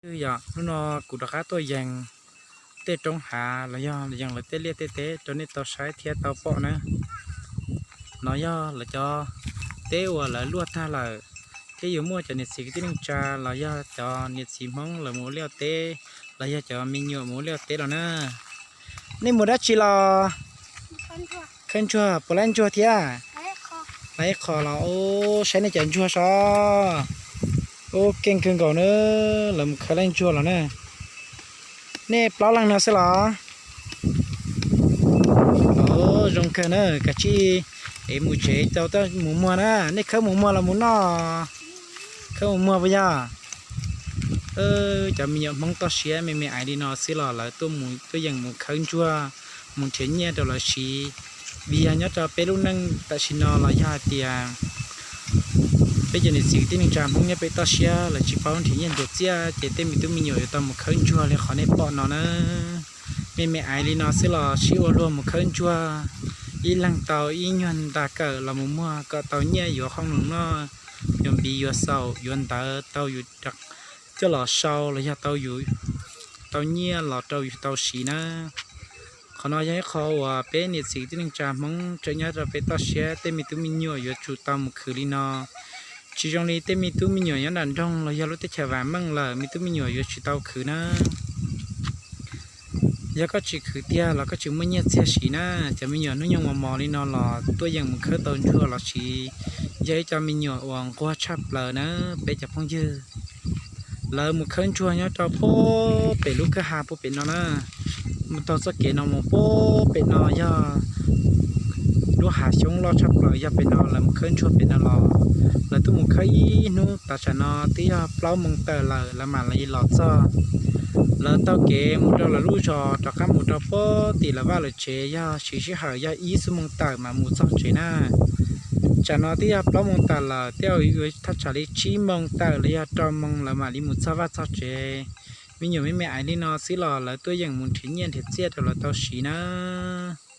Yog hnub no kuv rov qab tuaj yees tej roob hav los yog yees lawv tej liaj tej teb rau nej tau saib thiab tau pom na. No yog lawv cov teb uas lawv luaj tag lawm, thiab yuav muaj cov niam txiv kwv tij neej tsa los yog cov niam txiv Hmoob lawv mus ua liaj teb, los yog cov me nyuam mus ua liaj teb los na. Nej mus dab tsi los? Khawb ntsuag. Puas laib ntsuag thiab? Laib qho los. Saib nej cov ntsuag so. Ub, keej kawg nkaus na, lawv mus khawb laib ntsuag los na. Nej plaub leeg no xwb los? Zoo kawg na, kav tsij es mus tsev tau mus muag na. Nej khawb mus muag los mus noj? Khawb mus muag puas yog? Cov me nyuam Hmoob toj siab me me aiv li no xwb los lawv tuaj yeem mus khawb ntsuag, mus nrhiav nyiaj rau lawv siv. Vim yog nyob rau peb lub neej tam sim no los yog hais tias peb cov niam txiv kwv tij neej tsa Hmoob nyob pem toj siab lawv tsis paub nrhiav nyiaj nrhiav txiaj ces tej me tub me nyuam yuav tau mus khawb ntsuag li qhov nej pom no na. Me me aiv li no xwb los sib ua luag mus khawb ntsuag, ib leeg tau ib nyuag nta kawm los mus muag kom tau nyiaj yuav qhooj noj, yuav npiv yuav xaum yuav ntawv tau yus coj los sau los yog tau yus tau nyiaj los rau yus tau siv na. Qhov no yog ib qho uas peb niam txiv kwv tij neej tsa Hmoob tseem nyob rau pem toj siab tej me tub me nyuam yuav tsum tau mus khwv li no. Tsis zoo li tej me tub me nyuam nyob nram nroog los yog lub teb chaws vam meej lawm, me tub me nyuam yuav tsis tau khwv na. Yog koj tsis khwv tiag los koj tsis muaj nyiaj txiag siv na. Cov me nyuam hnub nyoog mos mos li no los tuaj yeem mus khawb tau ntsuag los siv, yog ib co me nyuam uas nquag tshaj plaws na peb cov phooj ywg. Lawv mus khawb ntsuag nyob rau puag pem lub kwj ha puag pem no na. Mus taug txoj kev no mus puag pem no yog lub hav xyoob loj tshaj plaws yog pem no, lawv mus khawb ntsuag pem no los. Lawv twb mus khawb ib hnub tas tsam no twb yog plaub moos tawm lawm lawv mam li los txog. Lawv taug kev mus rau lawv lub zos rov qab mus rau puag tim lawv vaj lawv tsev yog siv sij hawm yog ib xuab moos tawm mas mus txog tsev na. Tsam no twb yog plaub moos tawm lawm, twb yuav thaj tsam li tsib moos tawm los yog rau moos lawv mam li mus txog vaj txog tsev. Me nyuam me me aiv li no xwb los lawv tuaj yeem mus nrhiav nyiaj nrhiav txiaj rau lawv tau siv nawb.